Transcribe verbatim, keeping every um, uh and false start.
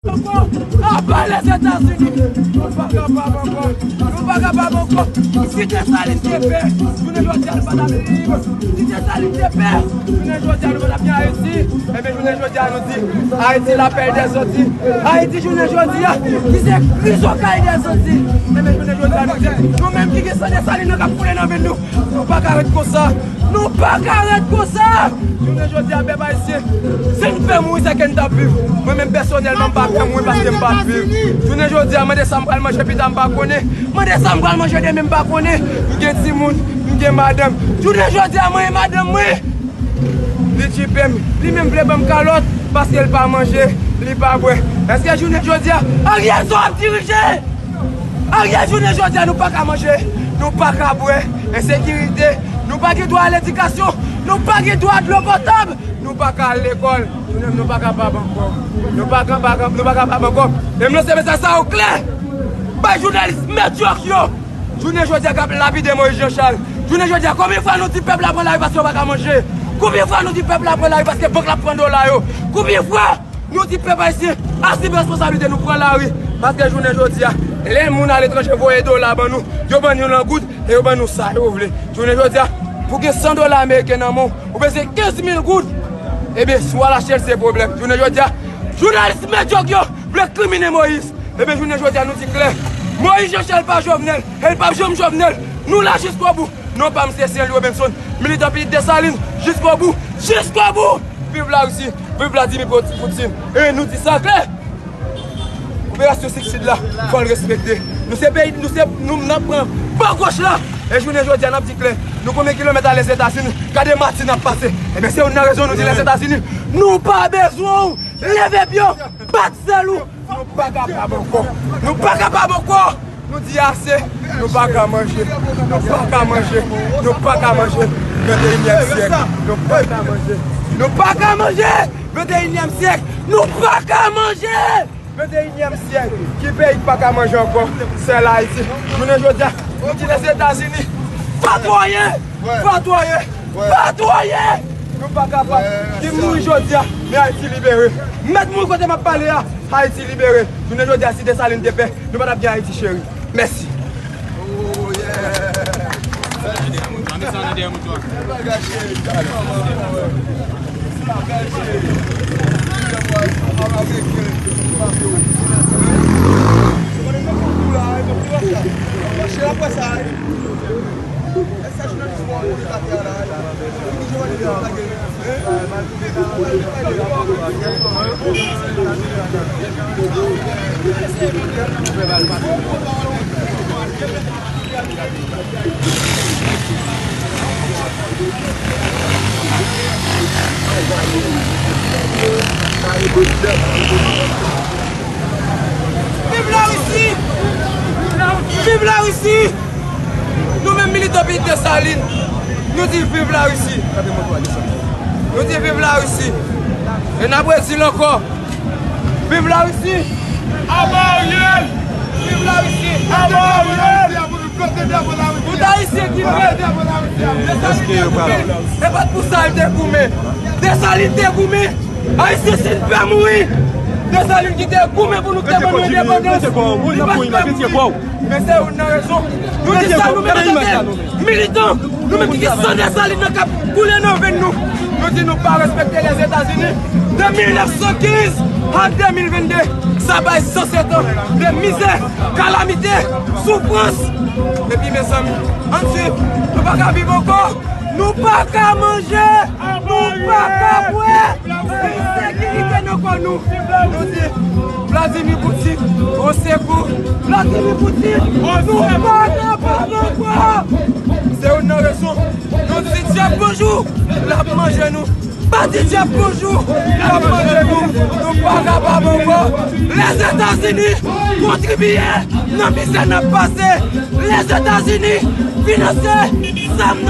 Apa Lèzetazini, nou pa kapab ankò. Nou pa kapab ankò. Si Desalin te pè, jounen jodi a nou pa t ap lib. Si Desalin te pè, jounen jodi a nou pa t ap gen Ayiti. Ebyen, jounen jodi a nou di, Ayiti, lapèl dèzanti. Ayiti, jounen jodi a, ki se krizokay dèzanti. Ebyen, jounen jodi a nou di, nou menm ki gen san Desalin nan k ap koule nan venn nou, nou pa ka ret konsa. Nou pa ka ret konsa. Jounen jodi a, pèp ayisyen, si n fè mouri, se ke n t ap viv. Mwen menm pèsonèlman, m pa fè mouri paske m pa t viv. Jounen jodi a, mande sa m pral manje pita, m pa konnen. Mande sa m pral manje demen, m pa konnen. M gen timoun, m gen madanm. Jounen jodi a, mwen e madanm mwen, li tchipe m. Li menm vle ban m kalòt paske l pa manje, li pa bwè. Èske jounen jodi a, Ariel sa w ap dirije? Ariel, jounen jodi a, nou pa ka manje, nou pa ka bwè, ensekirite, nou pa gen dwa a ledikasyon, nou pa gen dwa a dlo potab, nou pa ka al lekòl, nou menm nou pa kapab ankò. Nou pa kapab, nou pa kapab ankò. E m lanse mesaj sa yo klè bay jounalis medyòk yo. Jounen jodi a k ap lapide Moïse Jean Charles. Jounen jodi a, konbyen fwa nou di pèp la pran lari paske yo pa ka manje? Konbyen fwa nou di pèp la pran lari paske bank la ap pran dola yo? Konbyen fwa nou di pèp ayisyen, asime responsablite nou, pran lari? Paske jounen jodi a, lè moun aletranje voye dola ban nou, yo ban nou l an goud e yo ban nou sa yo vle. Jounen jodi a, pou gen san dola ameriken nan men w, ou bezwen kenz mil goud. Ebyen, si w al achte l, se pwoblèm. Jounen jodi a, jounalis medyòk yo vle krimine Moïse. Ebyen, jounen jodi a, nou di klè, Moïse Jean Charles pa Jovenel, e l p ap janm Jovenel. Nou la jiskobou. Non pa m se Stanley Robinson, militan pitit Desalin, jiskobou, jiskobou. Viv Larisi, viv Vladimir Poutine. E nou di sa klè. Operasyon Sik Sid la, fò l respekte. Nou se peyi, nou se, nou, n ap pran bò goch la. E jounen jodi a, n ap di klè. Nou konbyen kilomèt a Lèzetazini, gade mati n ap pase. Ebyen, se youn nan rezon nou di Lèzetazini, nou pa bezwen w. Leve pye w, bat sèl ou. Nou pa kapab ankò. Nou pa kapab ankò. Nou di ase. Nou pa ka manje. Nou pa ka manje. Nou pa ka manje. Venteyinyèm syèk. Nou pa ka manje. Nou pa ka manje. Venteyinyèm syèk. Nou pa ka manje. Venteyinyèm syèk. Ki peyi k pa ka manje ankò? Sèl Ayiti. Jounen jodi a, nou di Lèzetazini, patwòye! Patwòye! Patwòye! Nou pa kapab. Ki mouri jodi a, men Ayiti libere. Mèt mouri kote m ap pale a, Ayiti libere. Jounen jodi a, si Desalin te pè, nou pa t ap gen Ayiti cheri. Mèsi. Viv Larisi! Viv Larisi! Nou menm militan pitit Desalin, nou di viv Larisi! Nou di viv Larisi! E n ap redi l ankò! Viv Larisi! Aba Ariel! Viv Larisi! Aba Ariel! Tout Ayisyen ki leve, Desalin te goumen. E pa t pou sa l te goumen. Desalin te goumen. Ayisyen, si n pè mouri, Desalin ki te goumen pou nou te ban nou endepandans, li pa t pè mouri. Men se youn nan rezon. Nou di sa, nou menm antanke militan, nou menm ki gen san Desalin nan k ap koule nan venn nou. Nou di nou pa respekte Lèzetazini. De mil nèf san kenz a de mil vennde, sa bay san sèt an de mizè, kalamite, soufrans. Epi, mezanmi, ann swiv. Nou pa ka viv ankò. Nou pa ka manje. Nou pa ka bwè. Ensekirite nan kò nou. Nou di, Vladimir Poutine, o sekou. Vladimir Poutine, nou pa kapab ankò. Se youn nan rezon. Nou di dyab bonjou, l ap manje nou. Pa di dyab bonjou, l ap manje nou. Nou pa kapab ankò. Lèzetazini kontribiye nan mizè n ap pase. Lèzetazini finanse zam nan.